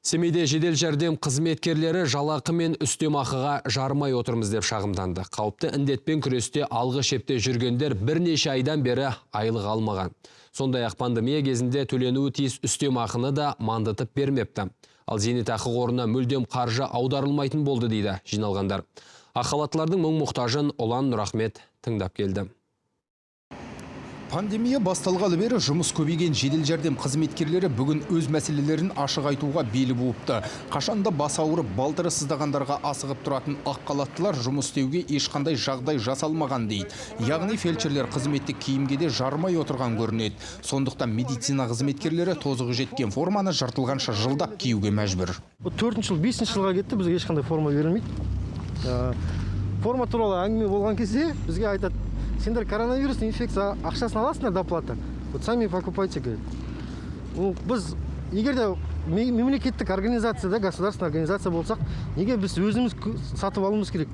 Семейде жедел жәрдем қызметкерлері жалақы мен үстемақыға жарымай отырмыз деп шағымданды. Қауіпті індетпен күресте алғы шепте жүргендер бірнеше айдан бері айлық алмаған. Сондай-ақ пандемия кезінде төленуі тиіс үстемақыны да мандытып бермепті. Ал зейнетақы қорына мүлдем қаржы аударылмайтын болды, дейді жиналғандар. Ақ халаттылардың мұң мұқтажын Ұлан Нұрахмет тыңдап келді. Пандемия басталғалы бері жұмыс көбейген жедел жәрдем қызметкерлері бүгін өз мәселелерін ашық айтуға бел буыпты. Қашанда бас ауырып, балтыры сыздағандарға асығып тұратын ақ халаттылар жұмыс істеуге ешқандай жағдай жасалмаған дейді. Яғни фельдшерлер қызметтік киімге де жарымай отырған көрінеді. Сондықтан медицина қызметкерлері тозығы жеткен форманы жыртылғанша жылдап киюге мәжбүр. Төртінші жыл, бесінші жылға кетті, бізге ешқандай форма берілмейді. Форма туралы әңгіме болған кезде бізге айтады: «Сендер коронавирусный инфекция ақшасын аласыңдар, доплата, вот сами покупайте», — говорит. Ну, біз егер де мемлекеттік организация да, государственный организация болсақ, неге біз өзіміз сатып алуымыз керек?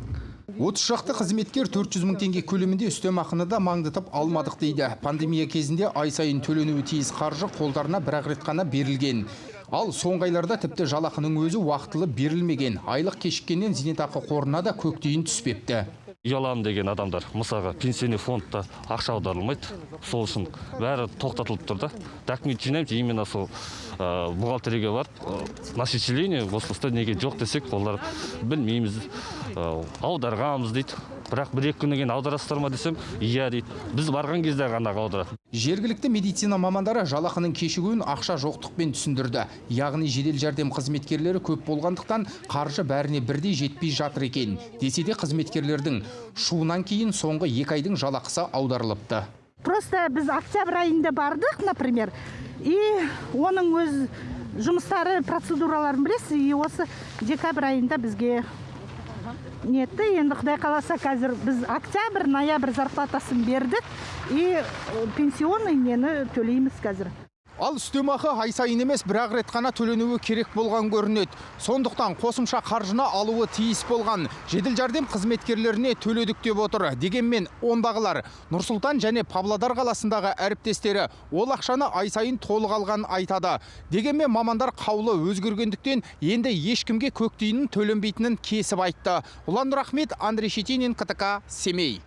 30 шақты қызметкер 400 мың теңге көлемінде үстемақыны да маңдытып алмадық дейді. Пандемия кезінде ай сайын төленуі тиіс қаржы қолдарына бір ақ рет қана берілген. Ал соңғы айларда тіпті жалақының өзі уақытылы берілмеген. Айлық кешіккеннен зейнетақы қорына да көк тиын түспепті. Үй аламын деген адамдар, мысалға, пенсионный фондта ақша аударылмайды, сол үшін бәрі тоқтатылып тұр да. Документ жинаймыз, именно сол бухгалтерияға барып, начисление осылай неге жоқ десек, олар «білмейміз, аударғанбыз» дейді. Бірақ бір екі күннен кейін аударасыздар ма десем, «иә» дейді. Біз барған кезде ғана аударады. Жергілікті медицина мамандары жалақының кешігуін ақша жоқтықпен түсіндірді. Яғни жедел жәрдем қызметкерлері көп болғандықтан, қаржы бәріне бірдей жетпей жатыр екен. Десе де, қызметкерлердің шуынан кейін соңғы 2 айдың жалақысы аударылыпты. Просто біз октябрь айында бардық, например, и оның өз жұмыстары, процедураларын білесіз, и осы декабрь айында бізге нетті. Енді құдай қаласа, қазір біз октябрь, ноябрь зарплатасын бердік и пенсионный нені төлейміз қазір. Ал үстемақы ай сайын емес, бір ақ рет қана төленуі керек болған көрінеді. Сондықтан қосымша қаржыны алуы тиіс болған жедел жәрдем қызметкерлеріне төледік деп отыр. Дегенмен ондағылар, Нұрсұлтан және Павлодар қаласындағы әріптестері, ол ақшаны ай сайын толық алғанын айтады. Дегенмен мамандар қаулы өзгергендіктен, енді ешкімге көк тиынның төленбейтінін кесіп айтты. Ұлан Нұрахмет, Андрей Щетинин, КТК, Семей.